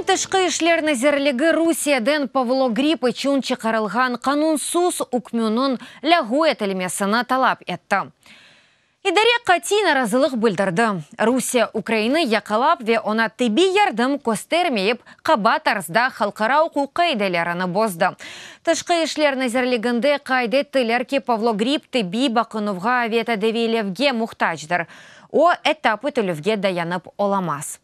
Ukraina Tışqı işler nazirligi Rusiyeden Pavlo Grib içün çıqarılğan qanunsız ükmüniñ lâğu etilmesini talap etti. İdare qatiy narazılıq bildirdi. Rusiye Ukrainni yaqalap ve oña tibbiy yardım köstermeyip, qaba tarzda halqara uquq qaidelerini bozdı. Tışqı işler nazirliginde qayd ettiler ki, Pavlo Grib tibbiy baqınuvğa ve tedaviylevge muhtacdır. O, etap etilüvge dayanıp olamaz.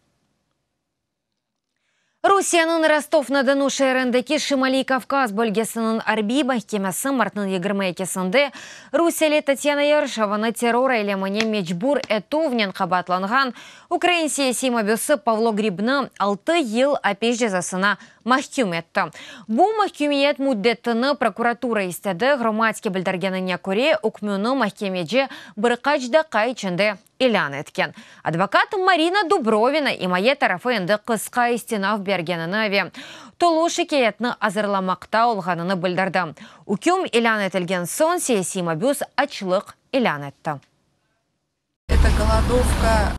Rusiyeniñ Rostov-na-Donu şeerindeki Şimaliy Kavkaz bölgesiniñ arbiy mahkemesi martnıñ 22-sinde rusiyeli Tatyana Yerşovanı terror eylemine mecbur etüvnen qabaatlanğan ukrain siyasiy mabüsi Pavlo Gribni altı yıl apis cezasına mahküm etti. Bu mahkümiyet müddetini prokuratura istedi, Gromadske bildirgenine köre, ükmüni mahkemeci bir qaç daqqa içinde ilân etken. Advokat Marina Dubrovina imaye tarafı endi qısqa istinaf bergenini ve tolu şikâyetni azırlamaqta olğanını bildirdi. Üküm ilân etilgen soñ siyasiy mabüs açlıq ilân etti.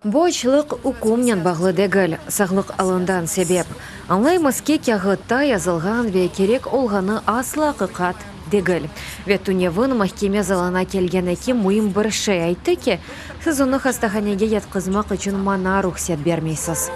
Bu açlıq ükümnen bağlı degil, sağlıq alından sebep. Añlaymız ki, kâğıtta yazılğan ve kerek olğanı asla aqiqat degil. Ve tünevin mahkeme zalına kelgen ekim müim bir şey ayttı ki, siz onı hastahanege yatqızmaq içün maña ruhset bermeysiz.